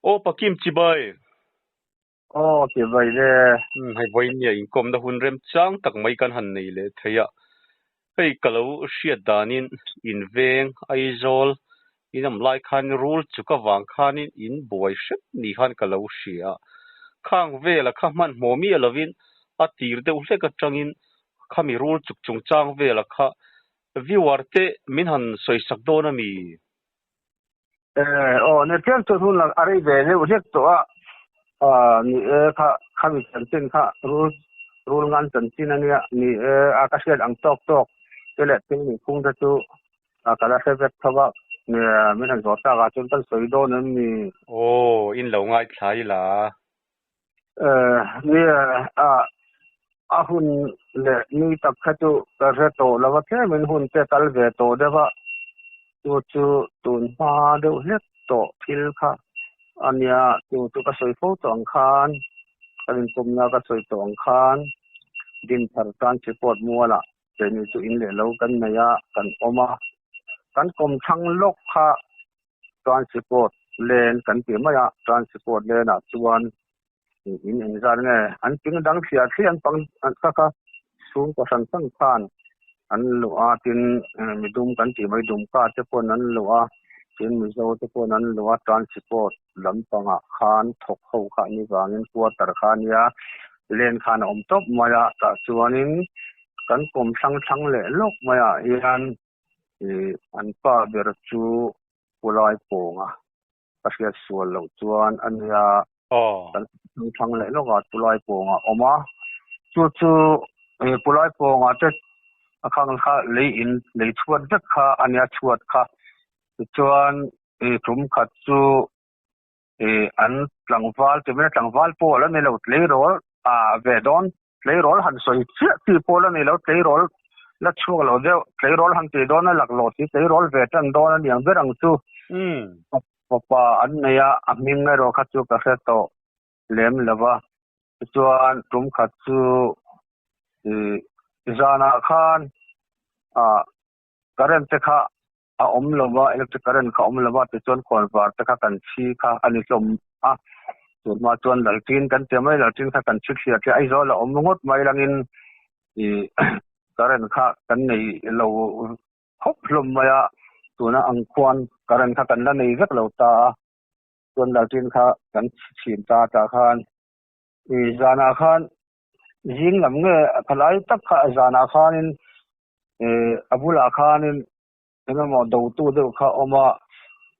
Aw Pakim chibai. Aw chibai le. Umm hei vawinia inkawmna hun remchang tak mai kan han nei leh thei a. Hei ka lo hriat danin in veng Aizawl in awm lai khan rul chuk avang khanin in buai hrep ni khan ka lo hria a. Khang vela kha hmanhmawh miah lovin a tir deuh hlek atangin khami rul chuk chungchang vela kha viewer te min han sawisak dawn a mi? Eh, aw, ni tlem chu hun a rei ve deuh hlek tawh a, ah, ni e, kha, khami chanchin kha rul, rul ngan chanchin a nia, ni e, a ka hriat ang tawk tawk te leh thil nih phung te chu a ka la hre vek tho a, ni e, min han zawh tak ah chuan kan sawi dawn em ni? Aw, in lo ngaithla ila. Eh, ni e, a, a hun leh ni tak kha chu ka hre tawh lo a, tlemin hun te kal ve tawh deuh a, chu chu tun hma deuh hlek tawh thil kha a nia, chu chu ka sawi fo tawh ang khan, ka inkawmna ka sawi tawh ang khan, Dinthar tan Chipawt mualah keini chu in leh lo kan nei a, kan awm a, kan kawmthlang lawk kha Transport lane kan tih mai a, transport lane ah chuan in engzat nge an ping dang thliah thliah an pang kha kha chhungkaw hran hran khan an luh a tin midum kan tih mai dumka te pawn an luh a tin mizo te pawn an luh a transport lampangah khan thawk ho kha an ni vangin quarter kha a nia lane khan a awm tawp mai a tah chuanin kan kawm thlang thlang leh lawk maiah hian. Ih an pa ber chu Pulai Pawnga ka hriat sual loh chuan a nia. Kan thang leh lawk a Pulai Pawnga awm a. Chu chu ih Pulai Pawnga te a khang kha lei in lei chhuat vek kha a nia chhuat kha. Tichuan ih tum khat chu ih an tlangval ti mai tlangval pawh a la ni lo tleirawl ah ve dawn Tleirawl han sawi chiah chi pawh la ni lo, tleirawl la chhuak lo deuh, tleirawl han tih dawn a laklawh si, tleirawl ve tan dawn a niang ber ang chu. Fapa an nei a, a hming erawh kha chu ka hre tawh lem lo va. Tichuan tum khat chu ih zanah khan ah current te kha a awm lo va, electric current kha a awm lo va, tichuan khawnvar te kha kan chhi kha a ni hlawm a, tunhma chuan laltin kan ti mai, laltin kha kan chhi thliah thliah Aizawl a awm ngawt mai langin ih current kha kan nei lo khawp hlawm mai a, tuna ang khuan current kha kan la nei vek lo ta a, chuan laltin kha kan chhi chhin ta tah khan ih zanah khan zing lam nge thalai tak kha zanah khanin ih a bulah khanin eng emaw dotu deuh kha a awm a,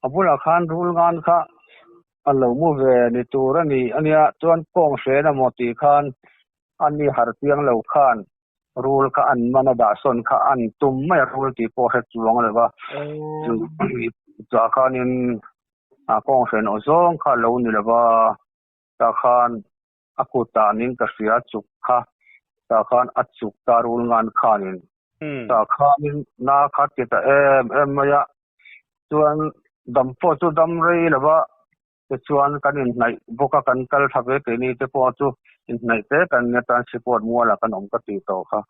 a bulah khan rul ngan kha a lo mu ve ni tur a ni a nia, chuan kawng hren emaw tih khan a ni har chiang lo khan rul kha an man a dahsawn kha an tum mai a, rul tih pawh a hre chuang lo va, chu chah khanin a kawng hren aw zawng kha a lo ni lo va, tah khan a kutah nin ka hria chuk kha tah khan a chuk ta rul ngan khanin tah khanin na kha ti ta em em mai a chuan dam pawh chu dam rei lo va tichuan kan inhnaih bawk a kan kal tha ve keini te pawh chu inhnaih te kan nia transport mualah kan awm ka tih tawh kha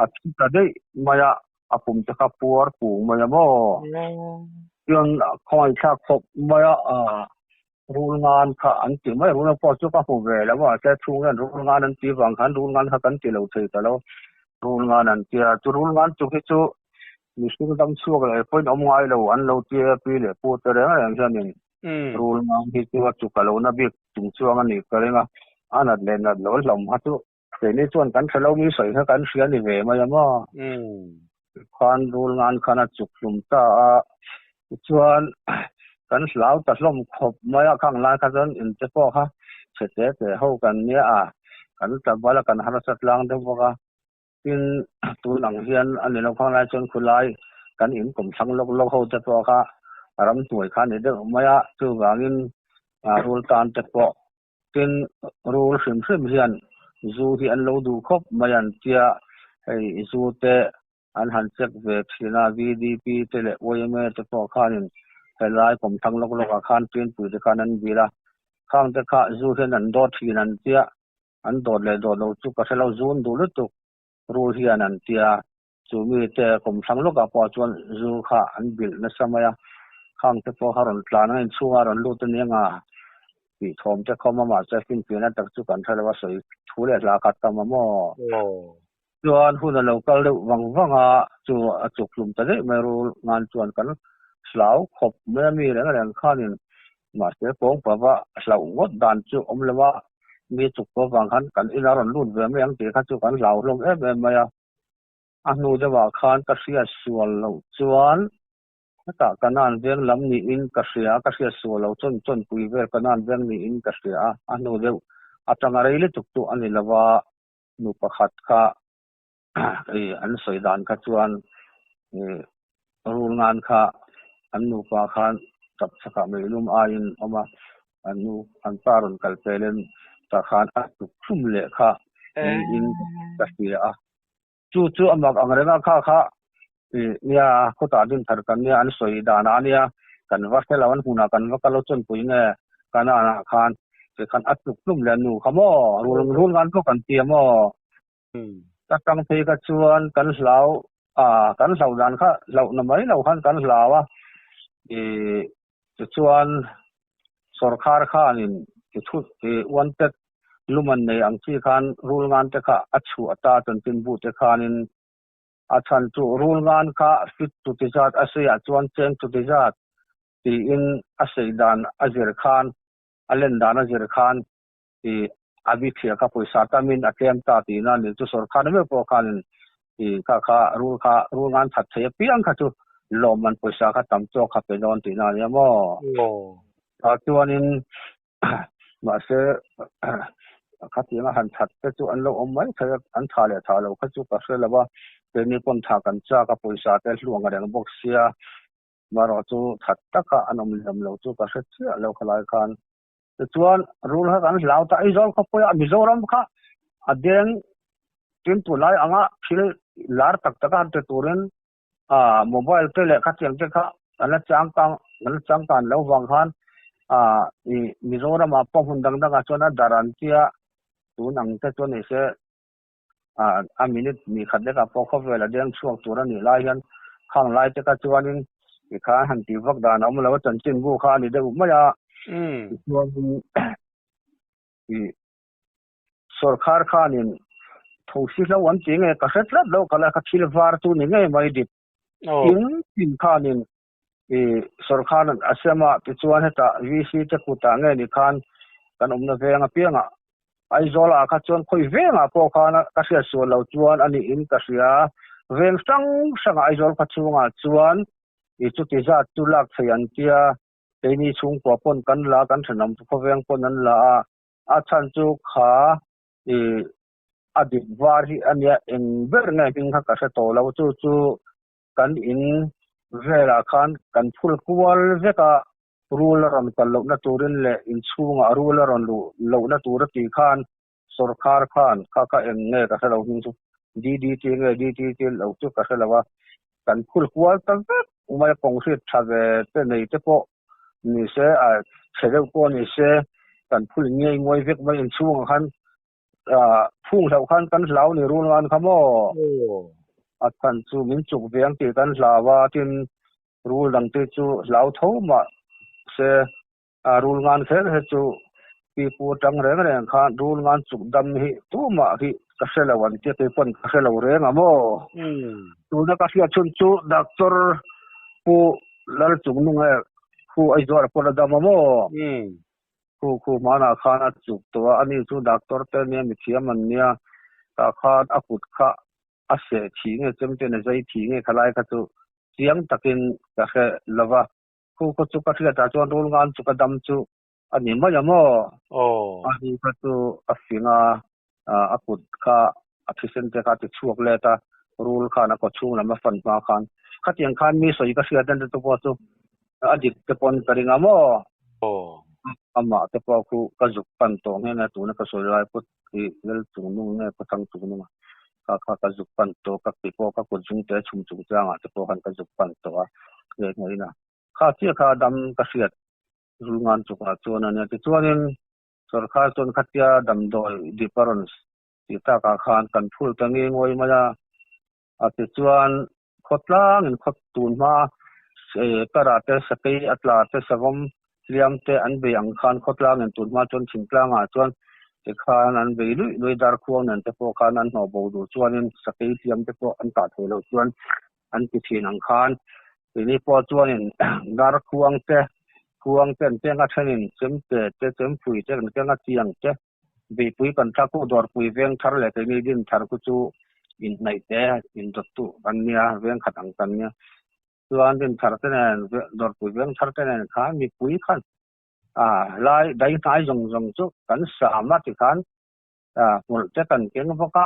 a thi ta daih mai a a pum te kha puar kung mai a maw chuan khawngaihthlak khawp mai a Rul ngan kha an ti mai, rul pawh chu ka hmu ve lo a, mahse chhung hian rul ngan an tih vang khan rul ngan kha kan ti lo thei ta lo, rul ngan an tia, chu rul ngan chu hi chu mihring dam chhuak leh pawhin awm ngai lo an lo ti a, pi leh pu te reng reng hianin rul ngan hi chu a chuk a lo na bik chung chuang a nih ka ring a, a nat leh nat lo hlawm kha chu keini chuan kan hre lo mi sawi kha kan hria ni ve mai a maw? Khan rul ngan khan a chuk hlum ta a, tichuan kan hlau ta hlawm khawp mai a, khang lai kha chuan inte pawh kha chhe te te ho kan nia a, kan tla bal a, kan harsa tlang deuh bawk a, tin tun ang hian a ni lo khang lai chuan khulai kan in kawm thlang lawk lawk ho te pawh kha ramhnuai kha a ni deuh mai a, chuvangin rul tan te pawh Tin, rul hrim hrim hian zu hi an lo duh khawp mai an tia, hei zu te an han check ve thin a, VDP te leh YMA te pawh khanin helai kawmthlang lawk lawkah khan Tinpui te khan an vil a, khang te kha zu hian an dawt thin an tia, an dawt leh dawt lo chu ka hre lo, zu an duh lutuk rul hian an tia, chu mi te kawmthlang lawkah pawh chuan zu kha an bilh nasa mai a, khang te pawh kha rawn tlan a, inchhungah rawn lut a ni anga. Tih thawm te khawm a mahse finfiahna tak chu kan hre lo a sawi thu leh hla kha tam a maw? Chuan hun a lo kal deuh vang vang a, chu a chuk hlum ta daih mai rul ngan chuan kan hlau khawp mai a mi reng reng khanin mahse kawng pava hlauh ngawt dan chu awm lo a, mi chuk pawh vang khan kan ina rawn lut ve mai ang tih kha chu kan hlau hlawm em em mai a. A hnu deuhah khan ka hriat sual loh chuan Hetah Kanan veng lam niin ka hria a, ka hriat sual lo chuan chawnpui vel Kanan veng niin ka hria a, a hnu deuh atanga rei lutuk chu a ni lo a, nu pakhat kha ih an sawi dan kha chuan ih rul ngan kha an nupa khan chap chakah meilum aiin awm a, an nu an pa rawn kal pelin tah khan a tuk hlum leh kha niin ka hria a. Chu chu a mak ang reng a, kha kha ih nia khawtah din thar kan nia an sawi dan ah ania kan va hre lo an hmunah kan va kal lo chawnpui nge Kanan ah khan ti khan a tluk hlum leh nu kha maw rul rul ngan pawh kan ti a maw ka tang phei kha chuan kan hlau a kan hlau dan kha hlauh na mai lo khan kan hlau a ih tichuan Sorkar khanin ti thut ih wanted Luman nei ang chi khan rul ngan te kha a chhuah ta chanchin bu te khanin a chhan chu rul ngan kha fit chuti zat a sei ah chuan cheng chuti zat tiin a sei dan a zir khan a len dan a zir khan i a bi thliah kha pawisa tamin a tlem ta tihna a ni chu sorkar meuh pawh khanin i kha kha rul kha rul ngan that thei apiang kha chu lawmman pawisa kha tam tawk kha pe dawn tihna a nia maw? Tah chuanin Mahse, khatianga han that te chu an lo awm mai thei a, an tha leh tha lo kha chu ka hre lo a, keini pawn tha kan chak a, pawisa te hluang a reng bawk sia, marawh chu that taka an awm lem lo chu ka hre chiah lo khalai khan. Tichuan, rul kha kan hlau ta, Aizawl khawpuia Mizoram kha a deng tin tunlai anga thil lar tak taka han ti turin ah mobile te leh khatiang te kha an la changkang an la changkan loh vang khan ah ih Mizoram ah pawh hmun dang dang ah chuan a dar an tia tun ang te chuan ni se ah a minute ni khat lek ah pawh khawvel a deng chhuak tur a nih lai hian khang lai te kha chuanin tikhan han tih vak dan a awm lo a chanchinbu kha a ni deuh mai a tichuanin ih Sorkar khanin thosi hlo an ti nge ka hre tlat lo ka la kha thil var chu ni ngei mai dik tin tin khanin i sorkar a sem a tichuan hetah VC te kutah nge ni khan kan awmna veng apiangah Aizawl ah kha chuan khawi vengah pawh khan ka hriat sual lo chuan a niin ka hria veng hrang hrangah Aizawl khaw chhungah chuan i chuti zat chu lak thei an tia keini chhungkua pawn kan la kan thenawm khawveng pawn an la a. A chhan chu kha i a dik var hi a nia eng ber nge hming kha ka hre tawh lo chu chu kan in velah khan kan phul kual vek a rul a rawn kal lohna turin leh inchhungah rul a rawn luh lohna tur a tih khan sawrkhar khan kha kha eng nge ka hre lo hming chu DDT nge DTT lo chu ka hre lo a kan phul kual ta vek mai a concrete tha ve te nei te pawh ni se a chhe deuh pawh ni se kan phul ngei nguai vek mai inchhungah khan ah phung hlauh khan kan hlau ni rul ngan kha maw a chhan chu min chuk ve ang tih kan hlau a tin rul dang te chu hlau tho mah se a rul ngan kher he chu pipu atang reng reng khan rul ngan chuk dam hi tumah hi ka hre lo an tia kei pawn ka hre lo reng a maw tuna ka hriat chhun chu doctor pu Lalchungnung e khu Aizawl a pawn a dam a maw? Khu khu hmanah khan a chuk tawh a, ani chu doctor te nia mithiam an nia, tah khan a kut kha a seh thih nge chemten a zai thih nge khalai kha chu chiang takin ka hre lo va, khu khaw chu ka hriatah chuan rul ngan chu ka dam chu a ni mai a maw? Ani kha chu a fing a, a kut kha a thisen te kha a ti chhuak let a, rul khan a kaw chhung lam a fan hma khan khatiang khan mi sawi ka hriat en te pawh chu a dik te pawn ka ring a maw? Amah te pawh khu ka zuk pan tawh nghe nge tuna ka sawi lai pawh hi lal chung nung nge khawthlang chung nung a kha kha ka zuk pan tawh ka ti pawh ka kut zung te chhum chung changah te pawh khan ka zuk pan tawh a nge nge in a kha chiah kha dam ka hriat rul ngan chukah chuan a nia tichuanin Sorkar chuan khatia damdawi dip a rawn tih takah khan kan phul ta nge ngawi mai a, a tichuan khawtlangin khaw tun hma karah te sakei a tla te savawm hliam te an bei ang khan khawtlang in tun hma chuan thingtlangah chuan tikhan an bei luih luih darkhuang nen te pawh khan an hnawh bo duh chuanin sakei hliam te pawh an kah theih loh chuan an ti thin ang khan keini pawh chuanin darkhuang te khuang te an keng a thenin chemte te chempui te an keng a tiang te Beipui kan thlak pawh dawrpui veng thar leh keini din thar khu chu inhnaih te indawt duh kan nia, veng khat ang kan nia. Chuan din thar te nen dawrpui veng thar te nen khan mipui khan ah lai dai hnai zawng zawng chu kan sam a tikhan ah hmawlh te kan keng bawk a,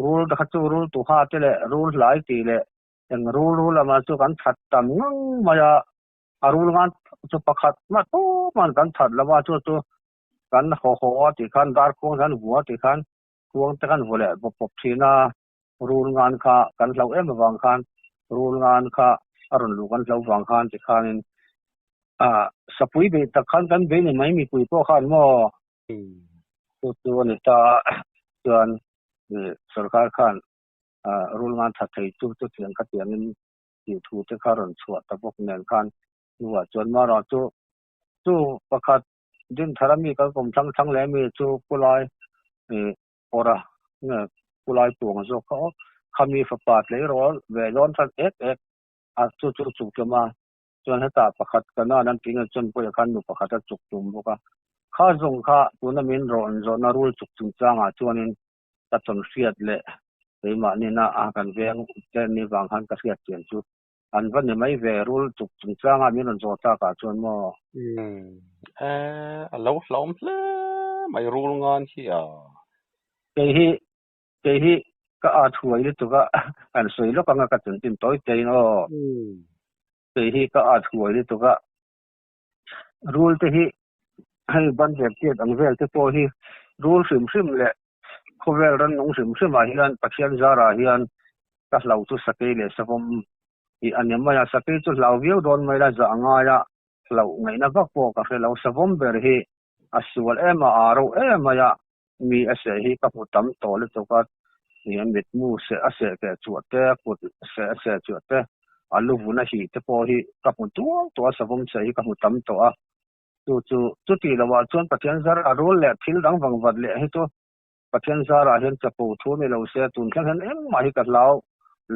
rul te kha chu rul tuha te leh rul hlai tih leh eng rul rul lamah chu kan that tam ngang mai a, a rul ngan chu pakhat mah tuman kan that lo a chu chu kan haw haw a tih khan dar khuang khan vua tih khan khuang te khan vaw leh bawp bawp thin a, rul ngan kha kan hloh em avang khan rul ngan kha a rawn luh kan hloh vang khan ti khanin ah sapui beih tak khan kan bei ni mai mipui pawh khan maw chu chu a ni ta a chuan sorkar khan ah rul ngan tha thei chu chu thiang kha tiangin tih thu te kha rawn chhuah ta bawk nen khan hnuah chuan marawh chu chu pakhat Dinthar a mi kal kawm thlang thlang leh mi chu Pulai ih awrh a nge Pulai tuang zawk kha aw khami fapa tleirawl ve dawn tan ek ek a chu chu chuk tum a chuan hetah pakhat ka nan an tih nge chuan pawih ah khan nu pakhat a chuk tum bawk a kha zawng kha tuna min rawn zawhna rul chuk chungchangah chuanin ka tawn hriat leh keimahni na a kan veng te ni vang khan ka hriat chian chu An va ni mai ve, rul chuk chungchanga min rawn zawh tak ah chuan maw? Umm, e, a lo hlauhawm hle mai rul ngan hi a. Kei hi, kei hi ka at huai lutuk a, an sawi lawk anga ka chanchin tawi tein aw. Kei hi ka at huai lutuk a, rul te hi hei ban ve tiat ang vel te pawh hi rul hrim hrim leh Khawvel rannung hrim hrimah hian Pathian zarah hian ka hlau chu sakei leh savawm hi a ni mai a, sakei chu hlau viau dawn mai la zah ngai a, hlauh ngaihna vak pawh ka hre lo, savawm ber hi a sual em a, aa reuh em mai a, mi a seh hi ka hmu tam tawh lutuk a, a mitmu seh a seh keh chuah te, a kut seh a seh chuah te, a lu vun a hih te pawh hi ka hmu tual tawh a, savawm seh hi ka hmu tam tawh a. Chu chu chuti lovah chuan Pathian zar a rul leh thil dang vangvat leh hi chu Pathian zarah hian chapo thu ni lo se tun thleng hian engmah hi ka hlau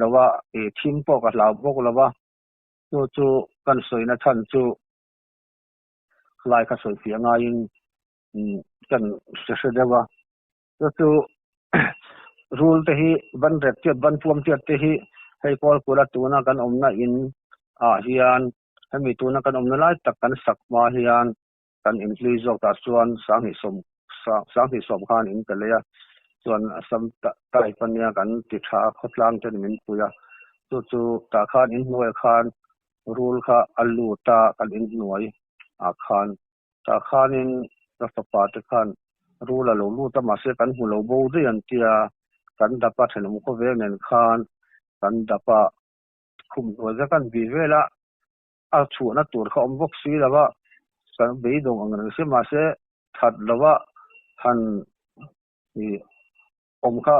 lo a, ih thim pawh ka hlau bawk lo a, chu chu kan sawina chhan chu lai kha sawi fiah ngaiin kan hre hre deuh a. Chu chu rul te hi ban rep chiat ban puam chiat te hi hei Kawlkula tuna kan awmna in ah hian hemi tuna kan awmna lai tak kan sak hma hian kan inhlui zawk tah chuan 2020 khan in ka lei a, chuan Assam type ania kan ti tha a khawtlang ten min pui a, chu chu tah khan inhnuaiah khan rul kha a lut a kan inhnuai ah khan Tah khanin ka fapa te khan rul a lo lut a, mahse kan hmu lo bo daih an tia, kan dap a thenawm khawvel nen khan kan dap a, khum hnuai vek an bih vel a, a chhuahna tur kha awm bawk si lo a, kan beidawng ang reng si mahse that lo a han ih awm kha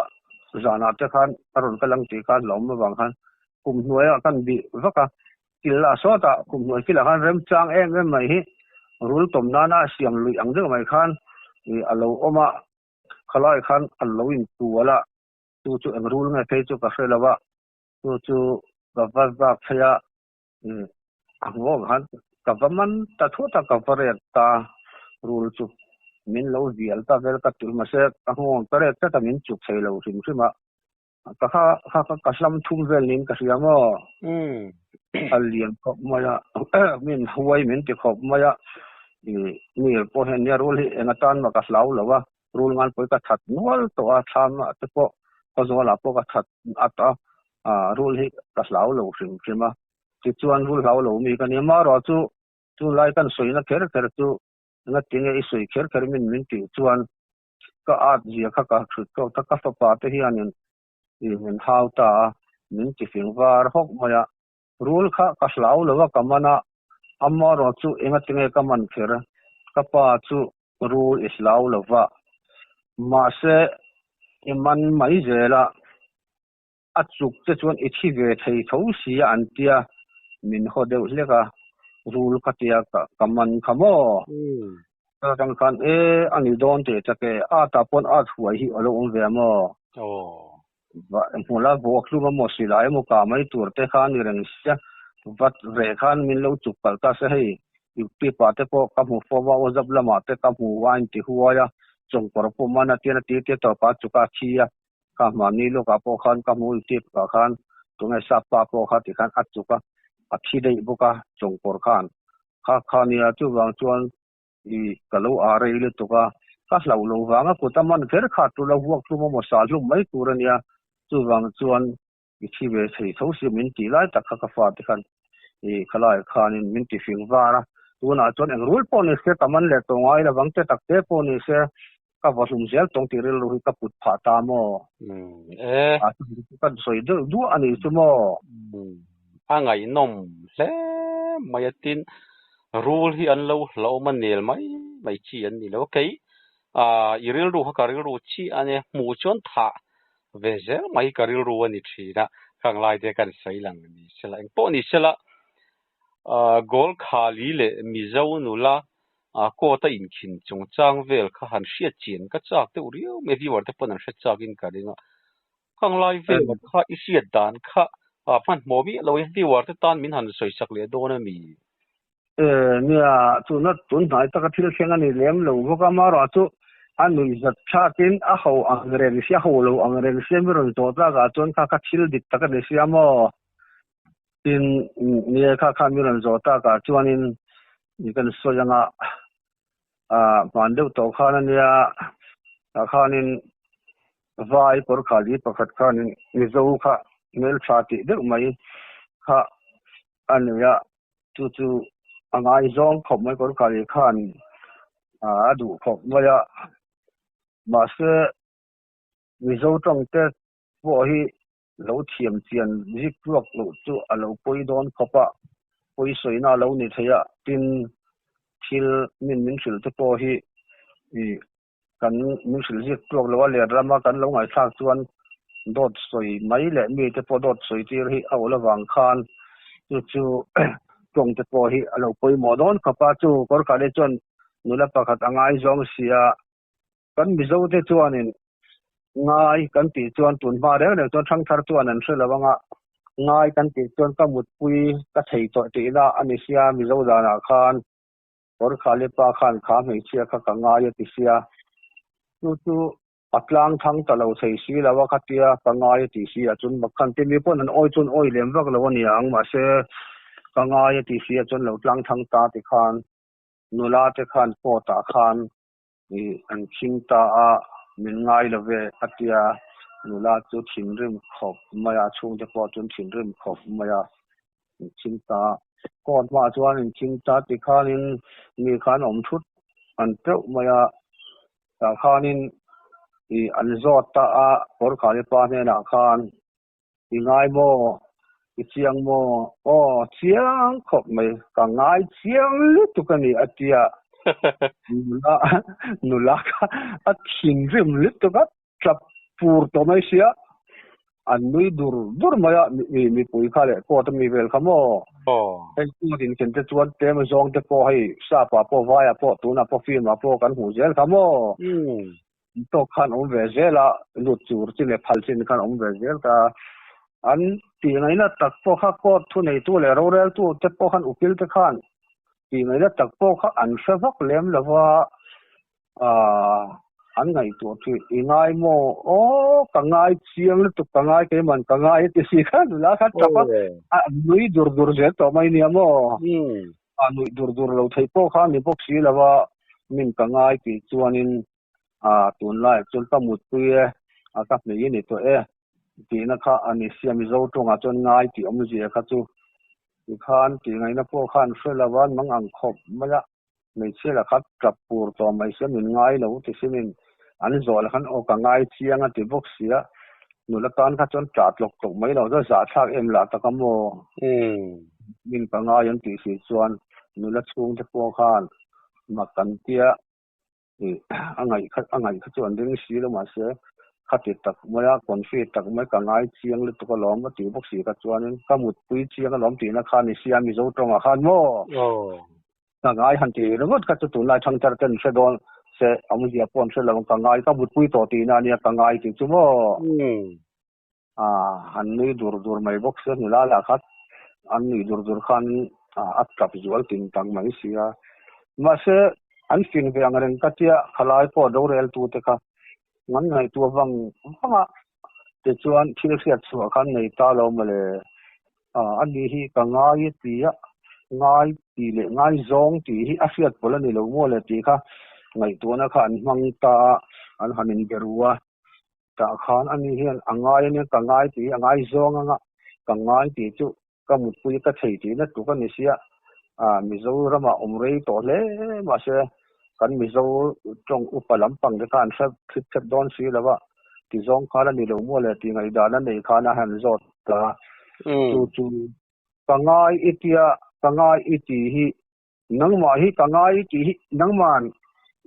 zanah te khan a rawn kal ang tih khan la awm avang khan kum hnuaiah kan bih vak a, kil ah sawtah kum hnuai kilah khan remchang em em mai hi rul tawm nana siam luih ang deuh mai khan ih a lo awm a, khalai khan a lo intual a, chu chu eng rul nge phei chu ka hre lo a, chu chu ka va vak phei a ih a nghawng khan ka va man ta thut a, ka va rek ta rul chu min lo vial ta vel ka ti mahse ka nghawng ka rek tlat a min chuk thei lo hrim hrim a ka kha kha ka hlam thum vel niin ka hria maw a lian khawp mai a min huai min ti khawp mai a ih mi pawh hian nia rul hi eng atan mah ka hlau lo a rul ngan pawh hi ka that nual tawh a thlam ah te pawh khawzawl ah pawh ka that at a ah rul hi ka hlau lo hrim hrim a tichuan rul hlau lo mi ka ni a marawh chu chulai kan sawina kher kher chu ngatinge i sawi kher kher min min tih chuan ka at zia kha ka hrut tawk ta ka fapa te hianin ih min hau ta a min ti fing var hawk mai a rul kha ka hlau lo a ka man a amarawh chu engatinge ka man kher ka pa chu rul i hlau lo va mahse i man mai zel a a chuk te chuan i thi ve thei tho si a an tia min haw deuh hlek a. Rul ka tia ka ka man kha maw? Ka atang khan e a ni dawn teh tak e, at ah pawn at huai hi a lo awm ve a maw? Va hmul a vuak hlum a maw silai emaw kah mai tur te kha a ni reng sia, vat reh khan min lo chuk palh ta se hei YouTube ah te pawh ka hmu fo va, WhatsApp lamah te ka hmu a inti huai a, chawngkawr pawh man a tian a ti tia tawp a chuk a thi a, Kha mahni lawkah pawh khan ka hmu tip ah khan tunge sap pa pawh kha tikhan a chuk a, a thi daih bawk a chawngkawr khan. Kha kha nia chuvang chuan i ka lo a rei lutuk a, ka hlauh lo vang a kut a man kher kha tul a vuak hlum a maw sah hlum mai tur a nia, chuvang chuan i thi ve thei tho si min tih lai tak kha ka fate khan i khalai khanin min ti fing var a, tunah chuan eng rul pawh ni se ka man leh tawh ngai lovang te tak te pawh ni se ka va hlum zel tawng tih rilru hi ka put phah ta maw? E. A ka sawi deuh duah a nih chu maw? A ngaihnawm hle mai a tin rul hi an lo hlauhawm a nel mai mai chi an ni lo a kei i rilru kha ka rilru chiah a nia hmuh chuan thah ve zel mai ka rilru a ni thin a, khang lai te kan sawi lang ni sela engpawh ni sela Goal Khali leh Mizo nula court a inkhin chungchang vel kha han hriat chian ka chak deuh riau mai viewer te pawn an hre chak in ka ring a, khang lai vel kha i hriat dan kha hmanhmawh miah lo in viewer te tan min han sawi sak leh dawn a mi? E, nia, chuna tun hnai taka thil thleng a ni lem lo bawk a, amaherawh chu a nuihzat thlakin a ho ang reng sia, ho lo ang reng sia mi rawn zawh tlakah chuan kha kha thil dik tak a ni sia maw? Tin, nia kha kha mi rawn zawh takah chuanin mi kan sawi anga hman deuh tawh khan a nia, tah khanin Vai kawrkhali pakhat khanin Mizo kha hmeltha tih deuh mai kha a nei a, chu chu a ngaizawng khawp mai kawrkhali khan a duh khawp mai a, mahse Mizo tawngte pawh hi lo thiam chian zik tluak loh chu a lo pawi dawn khawp a, pawi sawina a lo ni thei a, tin thil min min hrilh te pawh hi Kan min hrilh ziak tluak lo a, let rama kan lo ngaihthlak chuan dawt sawi mai leh mite pawh dawt sawi tir hi a awl avang khan chu chu tawng te pawh hi a lo pawimawh dawn khawp a. Chu Kawrkhale chuan nula pakhat a ngaizawng si a, kan Mizo te chuanin ngai kan tih chuan tun hma reng reng chuan thangthar chuan an hre lo anga ngai kan tih chuan ka mutpui ka thei tawh tihna a ni sia Mizo danah khan. Kawrkhale pa khan kha hmeichhia kha ka ngai a ti sia, chu chu a tlang thang ta lo thei si lo a khatia ka ngai a ti si ah chuan Makhan te mi pawn an awi chuan awi lem vak lo a ni ang mahse ka ngai a ti si ah chuan lo tlang thang ta ti khan nula te khan court ah khan ih an khing ta a min ngai lo ve a tia nula chu thinrim khawp mai a chhungte pawh chuan thinrim khawp mai a. Inchhing ta court hmaah chuan inchhing ta ti khanin mi khan awm thut an teuh mai a, tah khanin ih an zawt ta a Kawrkhali pa hnenah khan i ngai maw i chiang maw aw chiang khawp mai ka ngai chiang lutuk a ni a tia nula nula kha a thinrim lutuk a Tap pur tawh mai sia, an nui dur dur mai a, mi mipui kha leh court a mi vel kha maw? Hei court in ken te chuan tlem zawng te pawh hei sap ah pawh vai ah pawh tunah pawh film ah pawh kan hmuh zel kha maw? An tawk khan awm ve zel a, lut tur chi leh phal chin khan awm ve zel ta. An tih ngaihna tak pawh kha court thuneitu leh roreltu te pawh khan ukil te khan tih ngaihna tak pawh kha an hre vak lem lo va. Aaa an ngaihtuah chu i ngai maw? Aw ka ngai chiang lutuk ka ngai keiman ka ngai a ti si kha nula kha tap a, a nui dur dur zel tawh mai nia maw? A nuih dur dur lo theih pawh kha a ni bawk si lo a, min ka ngai tih chuanin aa tunlaiah chuan ka mutpui e, a ka hmei a ni tawh e tihna kha a ni sia Mizo tawngah chuan ngai tih awmzia kha chu tikhan tih ngaihna pawh kha an hre lo a, an mang ang khawp mai a. Hmeichhia la kha tap pur tawh mai se min ngai lo ti sin in an zawh la khan aw ka ngai chiang a ti bawk sia nula tan kha chuan tah tlawk tlawk mai lo chuan zah thlak em lah tak a maw min ka ngai an tih si chuan nula chhung te pawh khan mak an tia ih a ngaih kha a ngaih kha chu an ring si lo mahse. Khati tak maia confi tak mai ka ngai chiang lutuk alawm a tih bawk si kha chuanin ka mutpui chiang alawm tihna kha ni sia Mizo tawngah khan maw? Ka ngai han tih ringawt kha chu tunlai thangthar ten hre dawn se awmzia pawh an hre lo ang ka ngai ka mutpui tawh tihna ania ka ngai tih chu maw? Han nui dur dur mai bawk sia nula lah kha an nuih dur dur khan a tap zual tin tak mai sia. Mahse an fing ve ang reng ka tia khalai pawh rorel tute kha ngan ngaihtuah vang vang a tichuan thil hriat chhuah khan nei ta lo mawle. Ani hi ka ngai a ti a, ngai tih leh ngaizawng tih hi a hriat pawlh a ni lo maw le tih kha ngaihtuahna kha an hmang ta a, an han inbe ru a. Tah khan ani hian a ngai ania ka ngai tih hi a ngaizawng anga ka ngai tih chu ka mutpui ka thei tihna tluk a ni sia. Mizoramah awm rei tawh hle mahse kan Mizo tawng upa lampang te kha an hre thlip thlep dawn si lo a, ti zawng khan a ni lo maw le tih ngaihdan a nei khan a han zawt ta. Chu chu ka ngai i tia ka ngai i tih hi nangmah hi ka ngai i tih hi nangman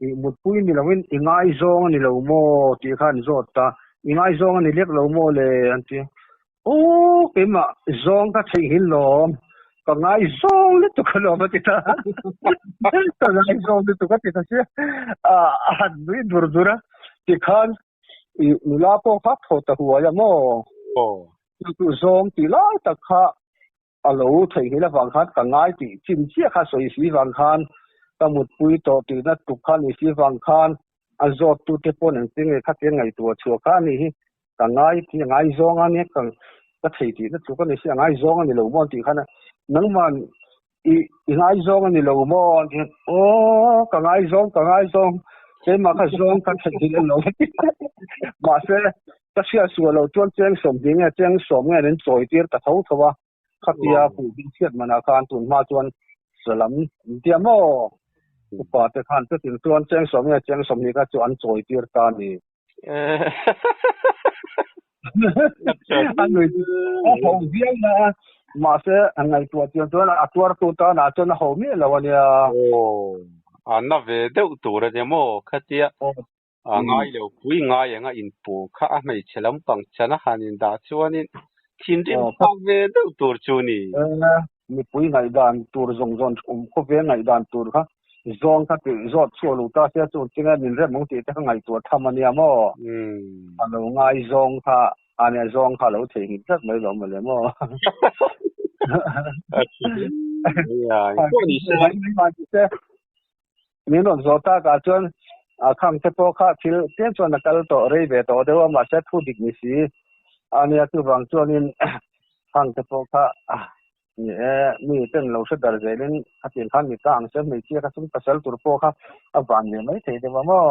i mutpui ni loin i ngaizawng a ni lo maw tih kha an zawt ta. I ngaizawng a ni lek lo maw le an ti a. Aw keimah zawng ka theihnghilh lawm, ka ngaizawng lutuk alawm a ti ta. Ka ngaizawng lutuk a ti ta sia. A han nui dur dur a, tikhan i nula pawh kha thaw ta huai a maw? Chu chu zawng tih lai tak kha a lo theihnghilh avang khan ka ngai tih chin chiah kha sawi si vang khan ka mutpui tawh tihna tuk kha ni si vang khan a zawttute paw'n engtin nge khatia ngaihtuah chhuah kha a nih hi. Ka ngai tih a ngaizawng a nia ka ka thei tihna tluk a ni si a ngaizawng a ni lo maw an tih khan a nangman i i ngaizawng a ni lo maw an tih khan aw ka ngaizawng ka ngaizawng keimah kha zawng ka thei tih a lo mahse ka hriat sual lo chuan cheng 20 nge cheng 10 nge an chawi tir ta tho tho a khatia puh ding chhiat manah khan tun hma chuan salam an tia maw upa te khan chutin chuan cheng 10 nge cheng 20 kha chu an chawi tir ta a ni. A nui a ho viau na a, mahse a ngaihtuah chian chuan a tuartu tanah chuan a ho miah lo a nia. Aw, a na ve deuh tur a nia maw khatia a ngai lo pui ngai anga inpu kha a hmeichhe lampang chan a han indah chuanin thinrim phak ve deuh tur chu ni. Mipui ngaihdan tur zawng zawng awm khawvel ngaihdan tur kha zawng kha tih zawt chhuah lo ta sia chu tinge min rem ang tih te kha ngaihtuah tham a nia maw? A lo ngai zawng kha a nia zawng kha a lo theihnghilh tlat mai lo mawle maw? Min rawn zawh tak ah chuan a khang te pawh kha thil tlem chuan a kal tawh rei ve tawh deuh a mahse thu dik ni si a nia chuvang chuanin khang te pawh kha ni e mi ten lo hre dar zelin a tir khan mi ta ang se hmeichhia kha chung pasal tur pawh kha a van ve mai thei deuh a maw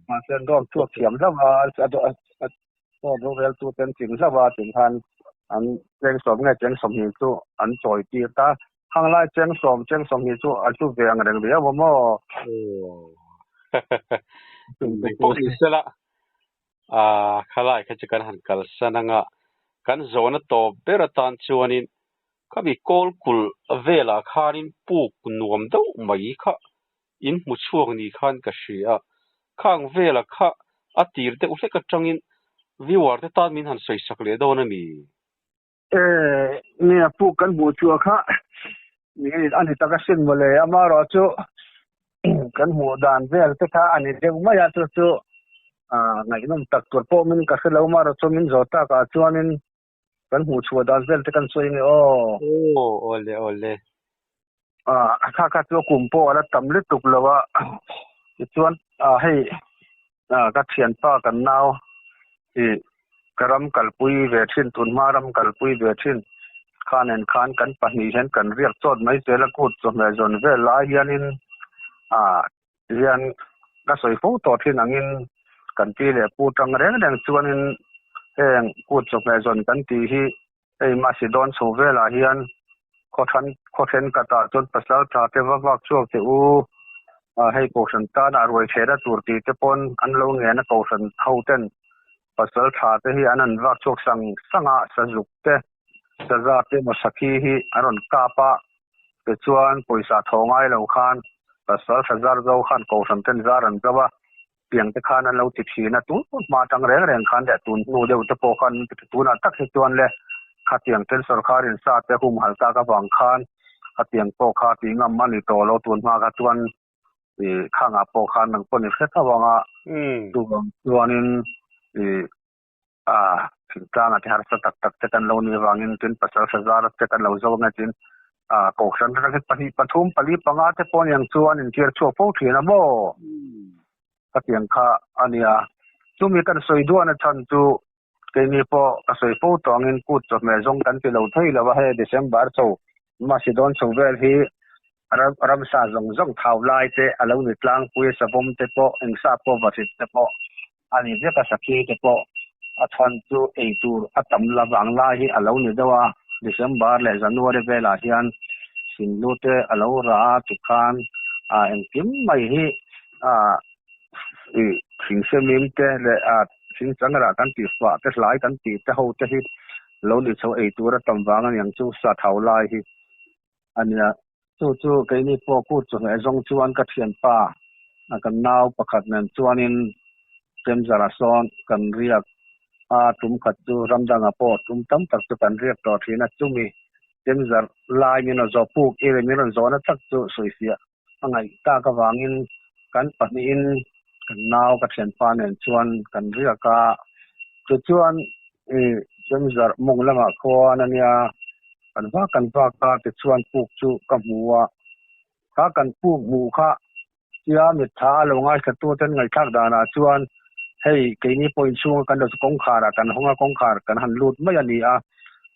mahse an rawk chhuak thiam hlauh a aw rorel tu ten ching hlauh a tin khan an cheng 10 nge cheng 20 chu an chawi tir ta. Hang lai cheng 10 cheng 20 chu a hlu ve ang reng riau a maw? Eng pawh ni sela, khalai kha chu kan han kalsan anga kan zawhna tawp ber atan chuanin khami kawl kulh velah khanin puk nuam deuh mai kha in hmu chhuak ni khan ka hria. Khang vela kha a tir deuh hlek atangin viewer te tan min han sawisak leh dawn a mi? E, nge a puk kan hmuh chhuah kha nge a ni tak a sin mawle amaherawh chu kan hmuh dan vel te kha a ni deuh mai a chu chu ngaihnawm tak tur pawh min ka hre lo amaherawh chu min zawh tak ah chuanin kan hmuh chhuah dan vel te kan sawi nge aw. Aw awle awle. A kha kha chu kum pawh a la tam lutuk lo a tichuan hei ka thianpa kan nau ih ka ram kalpui ve thin tunhma ram kalpui ve thin khanen khan kan pahnih hian kan riak chawt mai zel a kut chawhmeh zawn vel lai hianin hian ka sawi fo tawh thin angin kan pi leh pu tang reng reng chuanin heng kut chawhmeh zawn kan tih hi Hei Masi dawn chho velah hian khawthan khaw thenkhatah chuan pasal tha te va vak chhuak teh u, hei kohhran tanah ruai thehna tur tih te pawn an lo ngen a kohhran ho ten pasal tha te hi an han vak chhuak sang sang a, sazuk te, saza te emaw sakhi hi an rawn kap a, tichuan pawisa thaw ngai lo khan pasal tha zar zo khan kohhran ten zar an zo a. Tiang te khan an lo ti thin a, tun hma atang reng reng khan leh tun hnu deuh te pawh khan tunah tak hi chuan le khatiang ten sorkar in sa te humhalh tak avang khan khatiang pawh kha tih ngam a ni tawh lo tun hma kha chuan ih khangah pawh khan nang pawh ni hre tho ang a, chuvang chuanin ih a thingtlangah te harsa tak tak te kan lo nih avangin tin pasal hre zar te kan lo zo ang e tin a kohhran atang hian pahnih pathum pali panga te pawh aniang chuan intir chhuak fo thin a maw ka tiang kha a nia chumi kan sawi duan a chhan chu keini pawh ka sawi fo tawh angin kut chawhmeh zawng kan ti lo thei lo a hei December chho Macedon chho vel hi ramsa zawng zawng thau lai te a lo ni tlangpui a savawm te pawh engsa pawh vahrit te pawh A ni vek a sakhi te pawh a chhan chu ei tur a tam la vang lai hi a lo ni deuh a, December leh January velah hian Sinlu te a lo rah a tikhan a engkim mai hi a ih thingsemim te leh a thingchang rah kan tih fah te hlai kan tih te ho te hi lo ni chho ei tur a tam vang aniang chu sa thau lai hi a nia. Chu chu keini pawh kut chawhmeh zawng chuan ka thianpa a kan nau pakhat nen chuanin Chemzara sawn kan riak a, tum khat chu ramdanga pawh tum tam tak chu kan riak tawh thin a, chumi Chemzar lai min rawn zawh puk i min rawn zawhna tak chu sawifiah a ngaih tak avangin kan pahnihin kan nau ka thianpa nen chuan kan riak a, tichuan I Chemzar mawng lamah khuan a nia, kan vak kan vak a tichuan puk chu ka hmu a, kha kan puk hmuh kha tia mittha a lo ngaithla ten ngaihthlak danah chuan hei keini pawh inchhunga kan lo chu kawngkhar ah kan hawng a kawngkhar kan han lut mai a ni a,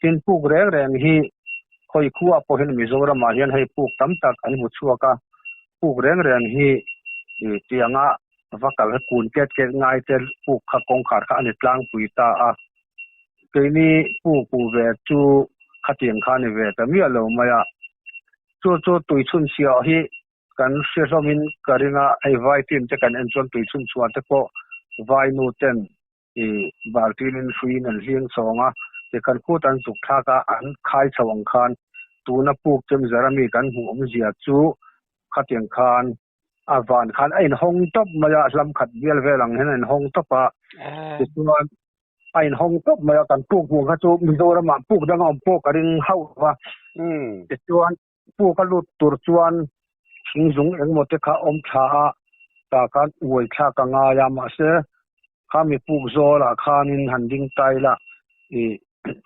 tin puk reng reng hi khawi khuaah pawh hian Mizoram ah hian hei puk tam tak an hmu chhuak a, puk reng reng hi tianga va kal kha kun ket ket ngai te puk kha kawngkhar kha a ni tlangpui ta a, keini puk hmuh ve chu khatiang kha a ni ve ta miah lo mai a, chu chu tui chhunchhiah hi kan hre hlawmin ka ring a, hei vai team te kan en chuan tui chhunchhuah te pawh vai nu ten i baltinin hruiin an hliang chhawng a, tikhan khut an zuk thlak a, an khai chho ang khan tuna puk chem zara mi kan hmuh awmzia chu khatiang khan a van khan a inhawng tawp mai a, hlam khat bial vel ang hian a inhawng tawp a, tichuan a inhawng tawp mai a, kan puk hmuh kha chu Mizoramah puk dang a awm pawh ka ring hauh lo va, tichuan puk a lut tur chuan thing zung engemaw te kha awm thla a, tah khan uai thlak a ngai a, mahse khami puk zawlah khanin han ding ta ila ih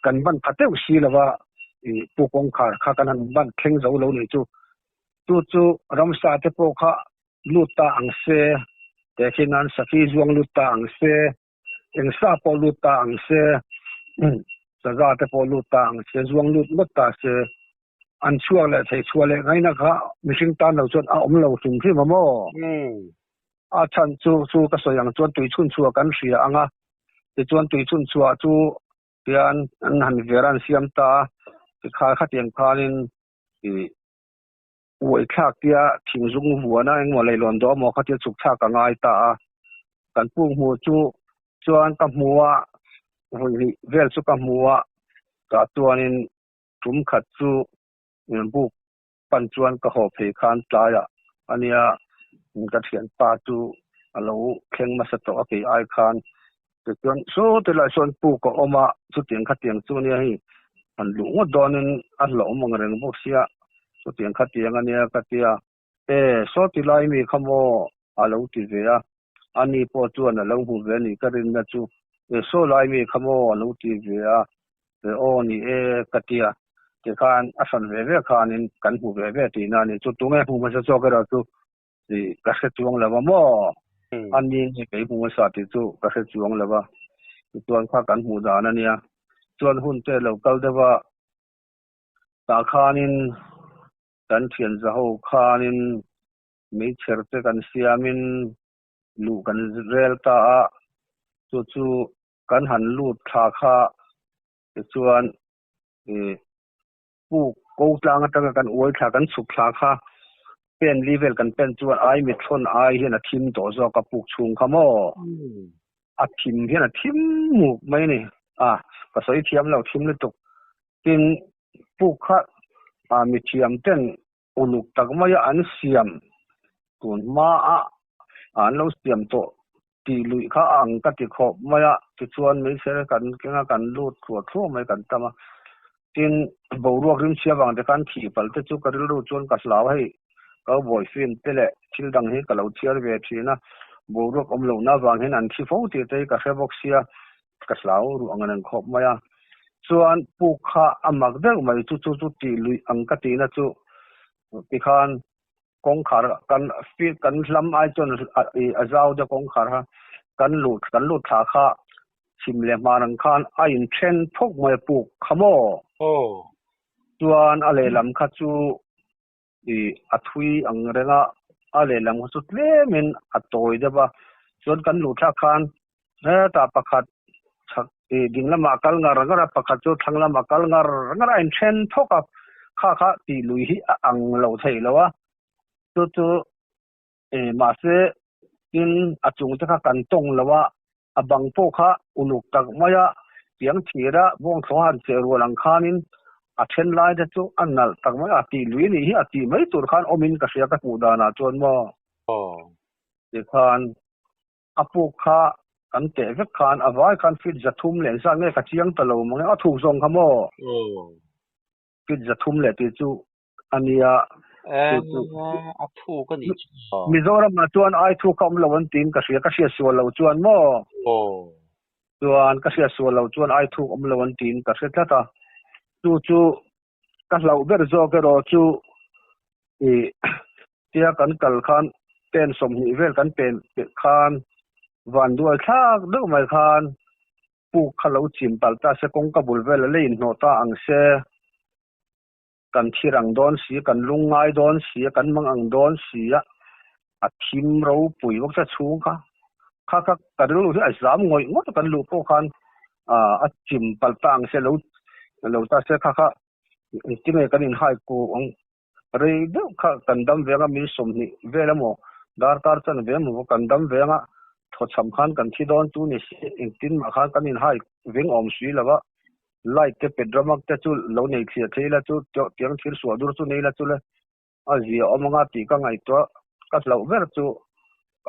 kan ban pha teuh si lo va, ih puk kawngkhar kha kan han ban thleng zo lo nih chu. Chu chu ramsa te pawh kha lut ta ang se, tehkhin nan sakhi zuang lut ta ang se, eng sa pawh lut ta ang se, saza te pawh lut ta ang se, zuang lut ngawt ta se, an chhuak leh thei chhuah leh ngaihna kha mihring tan lo chuan a awm lo hrim hrim a maw? A chhan chu chu ka sawi ang chuan tui chhun chhuah kan hria ang a, tichuan tui chhun chhuah chu hian an han ver a an siam ta a, tikha khatiang khanin ih uai thlak tia thing zung vuana engmaw leilawn dawh emaw kha thil chhuk thlak a ngai ta a, kan puk hmuh chu chuan ka hmu a, vawi hnih vel chu ka hmu a, tah chuanin tum khat chu buk pan chuan ka haw phei khan tlaiah a nia ka thianpa chu a lo thleng hmasa tawh a kei ai khan Tichuan saw te lai sawn puk a awm a, chutiang khatiang chu ania hei han luh ngawt dawnin a hlauhawm ang reng bawk sia, chutiang khatiang ania ka ti a, e saw ti lai mi kha maw a lo ti ve a, ani pawh chuan a lo hmu ve a nih ka rinna chu, e saw lai mi kha maw a lo ti ve a, e aw ni e ka ti a, tikhan a hran ve ve khanin kan hmu ve ve tihna a ni, chu tunge hmu hmasa zawk erawh chu tih ka hre chuang lo a maw? A ni nge kei hmu hmasa tih chu ka hre chuang lo a, tichuan kha kan hmuh dan a nia. Chuan hun te lo kal deuh a, tah khanin kan thian zaho khanin meichher te kan siamin luh kan rel ta a, chu chu kan han lut thla kha tichuan ih Puk ko tlang atanga kan uai thla kan chhuk thla kha pen li vel kan pen chuan ai mithlawn ai hian a thim tawh zawk a puk chhung kha maw? A thim hian a thim muk mai a ni. A ka sawi thiam lo thim lutuk. Tin puk kha mithiam ten uluk tak maia an siam tun hmaa an lo siam tawh. Tih luih kha a ang ka ti khawp mai a, tichuan meichher kan keng a, kan lut thluah thluah mai kan tam a. Tin, boruak rimchhia vang te khan thih palh te chu ka rilru chuan ka hlau hei, cowboy film te leh thil dang hi ka lo chhiar ve thin a, boruak awm lohna avang hian an thi fo tih te hi ka hre bawk sia, ka hlau ruh ang reng khawp mai a. Chuan puk kha a mak deuh mai chu chu chu tih luih ang ka tihna chu tikhan kawngkhar kan field kan hlam ai chuan a zau deuh kawngkhar kha kan luh kan lut thla kha chhim leh hmar ang khan a in then phawk mai a puk kha maw? Aw. Chuan a lehlam kha chu ih a thui ang reng a, a lehlam kha chu tlemin a tawi deuh a, chuan kan luh thlak khan hetah pakhat chhak ih ding lamah a kal ngar ngar a, pakhat chu thlang lamah a kal ngar ngar a, a inthen thawk a, kha kha tih lui hi a ang lo thei lo a, chu chu ih mahse tin a chung te kha kan tawng lo a, a bang pawh kha uluk tak mai a, piang thir a, bawngthlawh han cheh rual ang khanin a then lai te chu a nalh tak mai a, tih lui nih hi a tih mai tur khan awmin ka hria ka hmuh danah chuan maw. Aw. Tikhan A puk kha kan teh vek khan a vai khan feet 300 zat nge ka chiang ta lo mang e, a thuk zawng kha maw? Feet 300 tih chu a nia. A thuk a nih chu. Mizoramah chuan ai thuk kha awm lo an tiin ka hria, ka hriat sual lo chuan maw? Chuan ka hriat sual lo chuan ai thuk awm lo an tiin ka hre tlat a. Chu chu ka hlauh ber zawk erawh chu ih tia kan kal khan pen 20 vel kan pen khan van duai thlak deuh mai khan puk kha lo chim palh ta se kawngka bul vel a lei inhnawh ta ang se kan thir ang dawn si kan lung ngai dawn si a kan mang ang dawn si a a thim ropui bawk se chhung kha kha kha ka rilru hi a zam ngawih ngawt a kan luh pawh khan a chim palh ta ang se lo lo ta se kha kha engtin nge kan inhai ku ang rei deuh kha kan dam veng a mi 20 vel emaw darkar chan ve emaw kan dam veng a thawchham khan kan thi dawn chu ni se engtin mah khan kan inhai veng awm si lo va light te petramak te chu lo nei thliah thei la chu tiang thil suah dur chu nei la chu le A zia awm anga tih ka ngaihtuah ka hlauh ber chu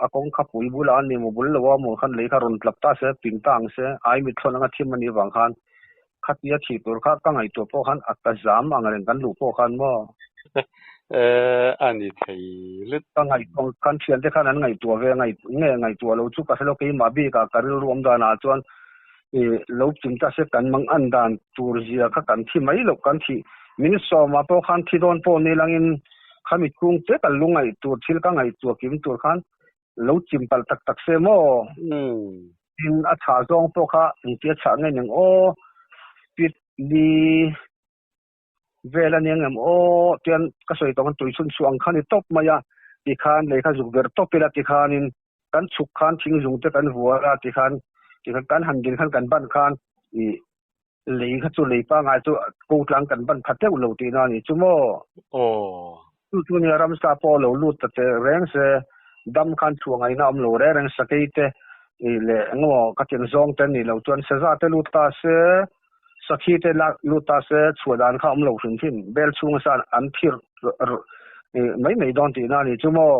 a kawng kha pui bulah a ni maw bul lo a maw khan lei kha rawn tlap ta se ping ta ang se ai mit thlawn anga thim a nih vang khan khatia thih tur kha ka ngaihtuah pawh khan a ka zam ang reng kan luh pawh khan maw. A ni thei lut. Ka ngaihtuah khan thiante khan an ngaihtuah ve nge ngaihtuah lo chu ka hre lo keimah bikah ka rilru awm danah chuan I lo chim ta se kan mang an dan tur zia kha kan thi mai loh kan thih. Min sawmah pawh khan thi dawn pawh ni langin khami chhung che kan lu ngaih tur thil ka ngaihtuah kim tur khan lo chim palh tak tak se maw? Tin a chhah zawng pawh kha engtia chhah nge ning aw pit li vel a nia ngem aw tian ka sawi tawh khan tui chhun chhuah ang kha ni tawp mai a tikhan lei kha zuk ver tawp ila tikhanin kan chhuk khan thing zung te kan vuar a tikhan tikhan kan han din khan kan ban khan ih lei kha chu lei pangai chu ko tlang kan ban pha teuh lo tihna a ni chu maw. Aw. Chu chu nia ramsa pawh lo lut ta che reng se dam khan chhuah ngaihna awm lo reng reng sakei te ih leh engemaw ka tiang zawng te nih loh chuan seza te lut ta se Sakhi te lak lut ta se chhuah dan kha awm lo hrim hrim, bel chhunga san an phir mai mai dawn tihna a ni chu maw?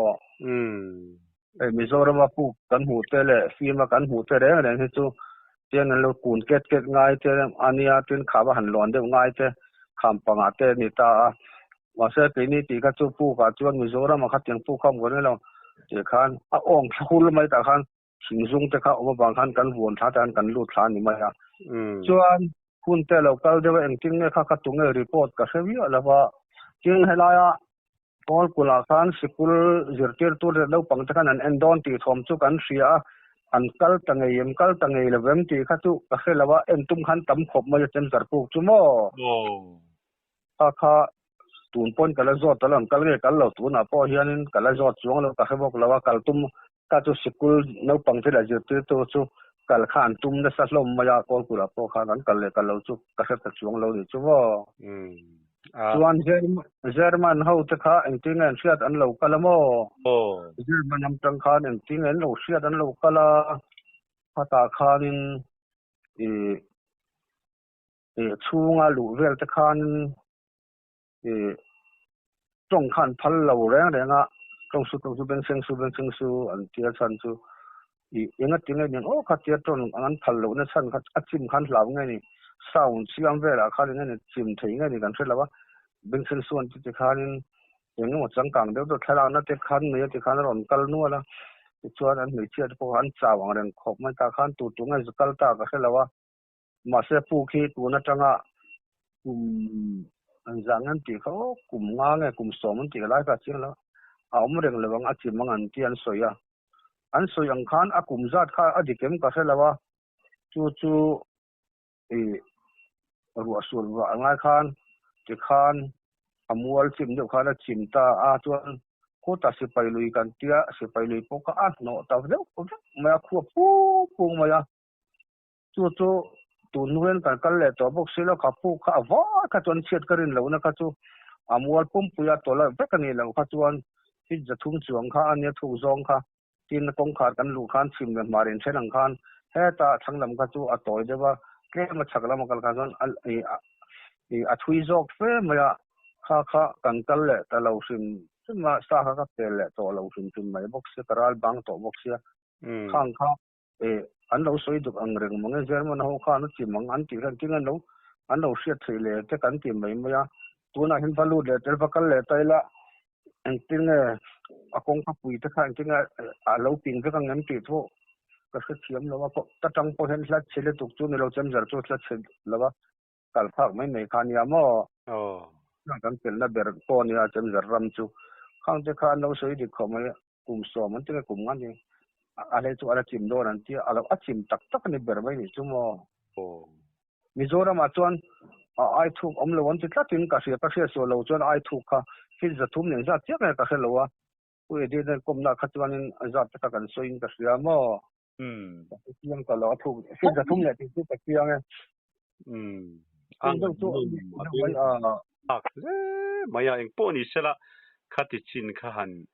Hei Mizorama puk kan hmuh te leh fima kan hmuh te reng reng hi chu tiang an lo kun ket ket ngai te a nia, tin kham a han luan deuh ngai te kham pangah te a ni ta a. Mahse keini tih kha chu pukah chuan Mizorama kha tiang puk kha awm kan ni lo tih khan a awng thla hul mai tah khan Thingzung te kha awm avang khan kan vuan thla te khan kan lut thla a ni mai a. Chuan hun te lo kal deuh a engtin nge kha kha tunge report ka hre viau lo va. Tin helaia Pawl kulah khan sikul zirtirtu leh naupang te khan an en dawn tih thawm chu kan hria a, an kal ta ngei em kal ta ngei lo em tih kha chu ka hre lo a, en tum khan tam khawp mai a chem puk chu maw? Kha kha tun pawn ka la zawt ta lo, an kal nge kal lo tunah pawh hianin ka la zawt chuang lo ka hre bawk lo a, kal tum Ka chu sikul naupang te leh zirtirtu chu kal kha an tum nasa hlawm mai a, Kawlkulh ah pawh khan an kal leh kal lo chu ka hre ta chuang lo ni chu maw. Chuan German ho te kha engtin nge an hriat an lo kal a maw? German amtang khan engtin nge an lo hriat an lo kal a, khatah khanin ih chhunga luh vel te khanin ih tawng kha an phal lo reng reng a, tawng su tawng su beng seng su beng seng su an tia chhan chu I enga tinge nen aw khatia tawng an phal lohna chhan kha a chim khan hlau nge ni, sound siam velah khan enge ni chim thei nge ni kan hre lo a, bengchheng suan chu tikhanin eng emaw changkang deuh deuh thlalakna te khan nei a tikhan a rawn kal nual a, tichuan an hmeichhia te pawh kha an chau ang reng khawp mai tah khan tu tu nge zu kal ta ka hre lo a, mahse puk hi tun atanga kum an zah nge an tih kha aw kum nga nge kum sawm an tih lai kha a chiang lo a, a awm reng lo ang a chim ang an tih an sawi a. An sawi ang khan a kum zat kha a dik em ka hre lo a, chu chu i ruah sur vah angai khan tikhan a mual chim deuh khan a chim ta a, chuan khutah sipai lui kan tia, sipai lui pawh kha a hnawh ta deuh vek mai a, khua pung pung mai a, chu chu tun hnuaiin kan kal leh tawh bawk si lo, ka puk kha a vai kha chuan chhiat ka rin lohna kha chu a mual pumpui a tawlh vek a nih loh kha chuan feet 300 chuang kha a nia thuk zawng kha tin kawngkhar kan luh khan chhim leh hmar inthen ang khan heta thlang lam kha chu a tawi deuh a, tlem a chhak lam a kal khan chuan a thui zawk fe mai a, kha kha kan kal leh ta lo hrim hrim a, sa kha ka pel leh tawh lo hrim hrim mai bawk sia, ka ral bang tawh bawk sia, khang kha an lo sawi duk ang reng mang e, German ho khan a chim ang an tih khan tin an lo an lo hriat theih leh te kan ti mai mai a, tunah hian va lut leh tel va kal leh ta ila engtin nge a kawngka pui te kha engtin nge a lo ping vek ang em tih pawh ka hrethiam lo a, ta tang pawh hian hla chhe lutuk chu ni lo chem zar chu hla chhe lo a kal phak mai mai kha nia maw? Kan pelna ber pawh nia chem zar ram chu khang te kha an lo sawi dik khawp mai a. Kum sawm an ti nge kum nga ni a hlei chu a la chim dawn an ti a, a lo a chim tak tak a ni ber mai nih chu maw. Mizoram ah chuan a ai thuk awm lo an ti tlat in ka hria, ka hriat sual lo chuan ai thuk kha feet 300 nen zat chiah nge ka hre lo a, Pu Eddie nen kawmna kha chuan in zat te kha kan sawi in ka hria maw. Ka hre chiang ta lo a thuk feet 300 leh tih chu ka chiang e. Chung deuh chu a ni mai a. Hle mai a, engpawh ni sela khati chin kha han.